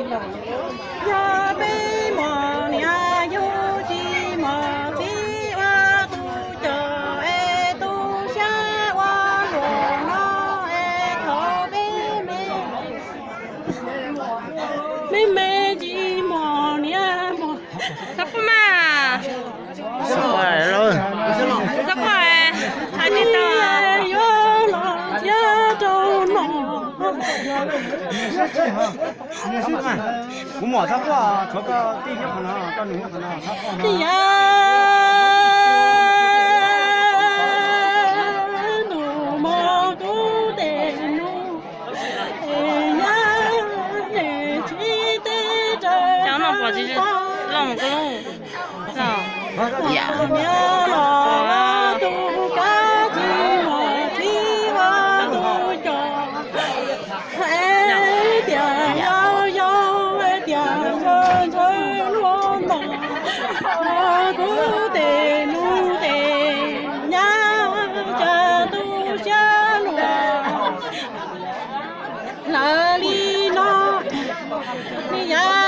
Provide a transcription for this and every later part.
Yog peb muaj niam yug tsis muaj txiv ua tus coj es tu siab ua luaj no es thaum peb me, peb me tsis muaj niam muaj txhob quaj mas. Txhob quaj, hais tsis tau. Yuav los thiab rau no. Kuv muam txhob quaj, tshuav koj tij nyob qhov no, koj nus nyob qhov no, txhob quaj no. Yog nus mog kuv tes nus, es nyab nws tsis teb raws no pom tsis loj mus koj lub. Niam los tus kab tsis muaj txiv ua tus coj, es tias yau yau, es tias ntshaw ntshaw luaj no, kuv tes nus tes nyab cas tu siab luaj lawm li no. Yog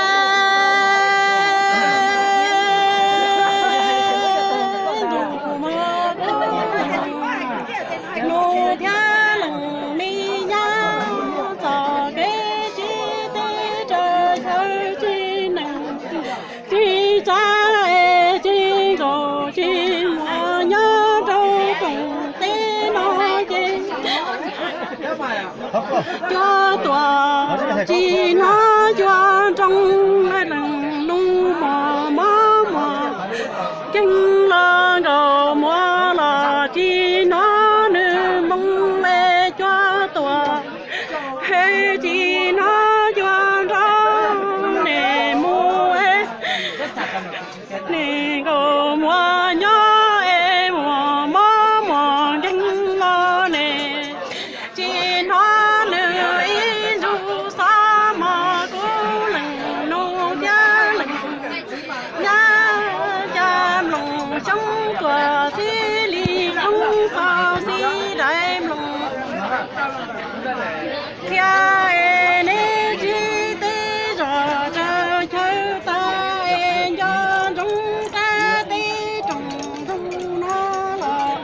nus mog kuv nus thiab leej me nyab, txoj kev tsis teb raws chaw tsis neeg, tsis tsav es tsis nkaus tsis muaj nyob rau koom teb no ces cua tuam tsis hnov cua nroo, leej nus mos mob muag ceeb los nkaus muag los tsis hnov nws moo es cua tuam, es tsis hnov cua nroo, nim mus es nim nkaus muag nyob es muag mob muag nkeeg los ne, tsis hnov nws ib ntsus xov mog kuv leej nus thiab leej nyab, cas mloog xyoob tuam xib li qhoob txoj xib dais mloog txhia es neb tsis teb zog raws chaw tas es nco ntsoov rab teb roog nroog no los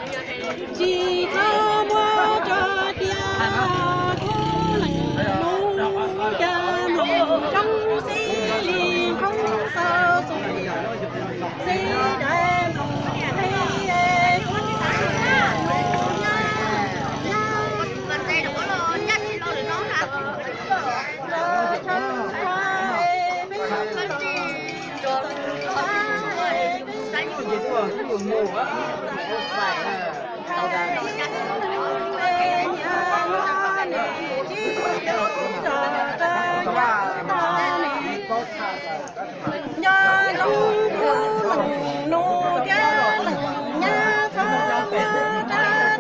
tsis txhob muab tso cia. Kuv leej nus cas mloog xyoob xib li qhoob txoj xib dais mloog txhia es kuv leej nus nyab, nyab nyob zoo kuv leej nus thiab leej nyab txhob muab rab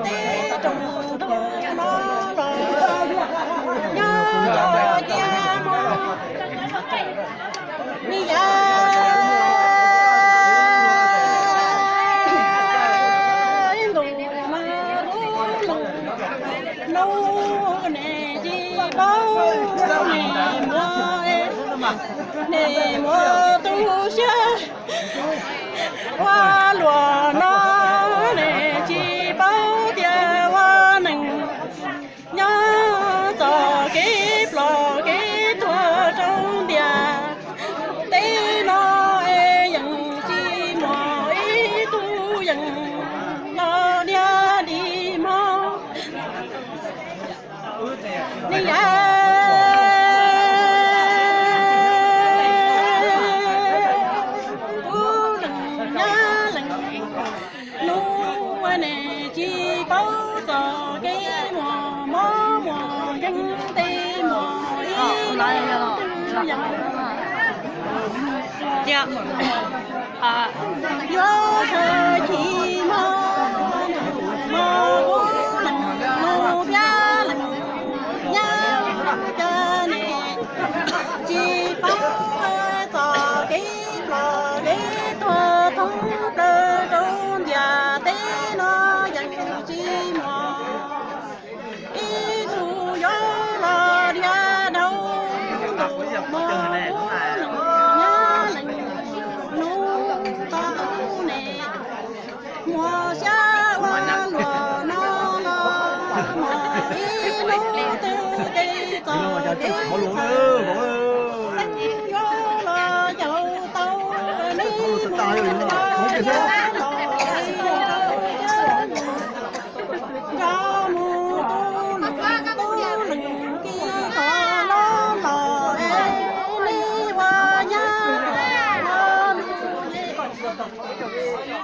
teb roog nroog no los nyob tso cia mog. Ni yam ntus mas lub nus nus nim tsis paub nim muaj, nim muaj tu siab ua luaj no, nim tsis paub tias ua neeg nyob txoj kev ploj kev tuag rau ntiaj teb no es yeej tsis muaj ib tug yeej los niaj dim mog. Ni yam kuv leej nyab leej nus nim tsis paub txoj kev muaj mob muaj nkeeg, tej muaj ib leeg yeej yuav khaws chim mog. Mog kuv leej nus thiab leej nyab, cas nim tsis paub txoj kev ploj kev tuag thoob plaws rau ntiaj teb no yeej tsis muaj ib tug yuav los dhia dhau ntuj mog.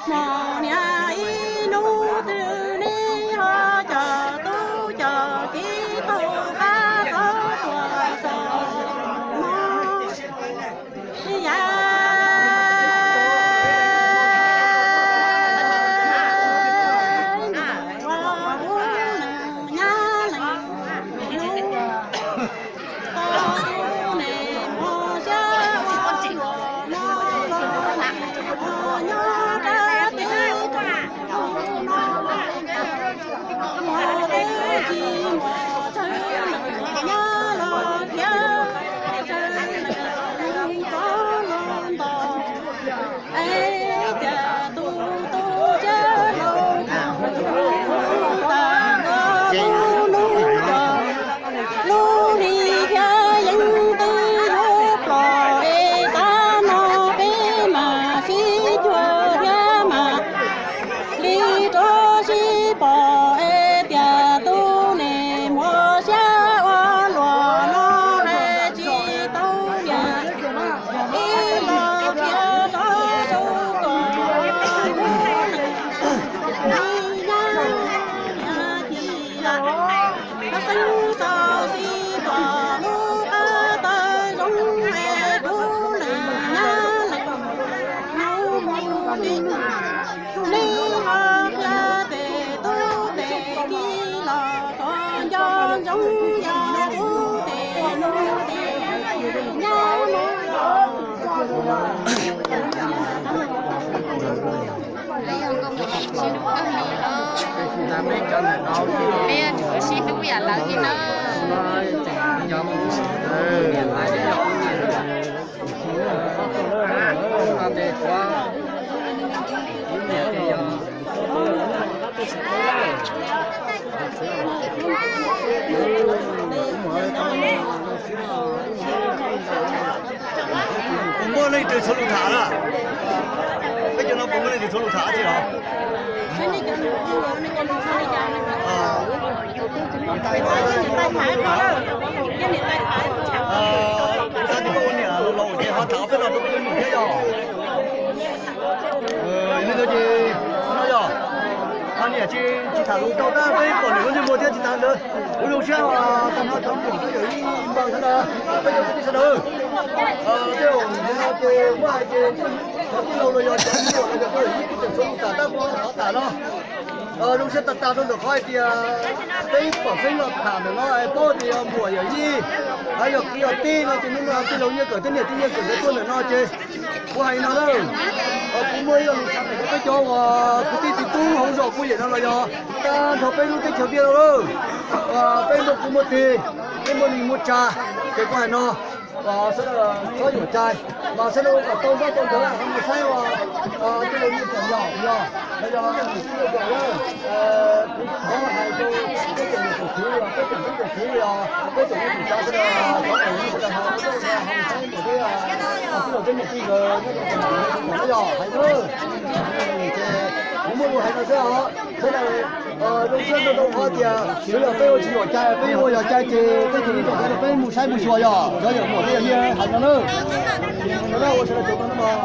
Hmo niaj ib hnub twg neb ho cov tub cov kiv taug qab txog tuaj saum no. Yav ntawd ua ub leej nyab leej lub, tau tus niam hmo siab ua luam no los nim ho nyob rau teb chaws no. Muaj teb tsis muaj chaw, nyob los khiav, chaw tod los nto. Es cas tus tub siab hlo tas nrho lub hnub no, lub hli thiab yeeb twb yuav ploj, es tav no peb mam sib cuag thiab mam li rov sib pom, es tias tus niam hmo siab ua luam no es tsis tau yam ib los khiav rov rau kom ub leej nyab nyab ci yam. Xeeb xo xib pom lub qab taw zoo es ub leej nyab leej lub mus li. Neb ho qhia tes tub tes kiv los kom nco ntsoov yog tub tes nus tes nyab. Peb yuav tsum sib hlub yam lawv li na. Puas muaj leej twg txhua lus tham na? Peb cov no puas muaj leej twg txhua lus tham tsi los? Kuv xav tias koj ua niam los ces ho tham peb los rau peb cov nus thiab yog. Yog li ntawd ces no yog, niam tsis tsis tham lus tau tab peb pom niam lub ntsej muag thiab tsis tas ntawd kuv zoo siab tag nrho cov muam cov yawm yij npawg sawv daws, peb cov kwv tij sawv daws. Tej zaum ntawm no ces muab hais ces cov tij laug los yog cov muam los yog cov yawm yij kuj tseem txhua lus tham tab kuv thov tham no. Zoo siab tag tag rau ntawm qhov hais tias peb pom xeeb los tham ntawm no es paub tias yog muam yawm yij, yog kwv yog tij no ces hnub no tij laug Nyiaj Kawm thiab niam tij Nyiaj Kawm nkawd tuaj ntawm no ces kuv hais no lawm. Kuv muaj ib lo lus tham rau peb cov uas kwv tij txiv tub hauv zos puag yem no los yog tag nrho peb lub teb chaws Nplog lawm. Peb muaj kwv muaj tij, peb muaj neej muaj tsa, ces kuv hais no, sawv daws txhob yuam cai, mas sawv daws ua kom tau ntaub tau ntawv ho mus saib ua tij laug Nyiaj Kawm yog, yog, yog, kuv thov hais rau peb tsoom niam tsoom txiv, peb tsoom tub tsoom kiv, peb tsoom neej tsoom tsa sawv daws, cov tsoom neej tsa ho mus saib ntawm peb tij laug thiab niam tij nkawd nyob rau tom no yog hais na. Ces kuv muaj lus hais no xwb os, sawv daws zoo siab rau qhov tias xws li peb ua tsis yuam cai, peb ua yuam cai ces peb tsoom neej tsoom txiv no peb mus saib mus xyuas yog cov yawm muam peb yog li hais no na. Ua sawv daws tsaug ntau na mog.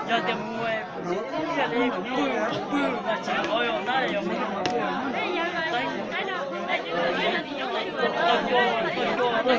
Yog tias mus cia li pw, pw mas tsis qhov yog na, yog mus teeb tau cua, tau cua.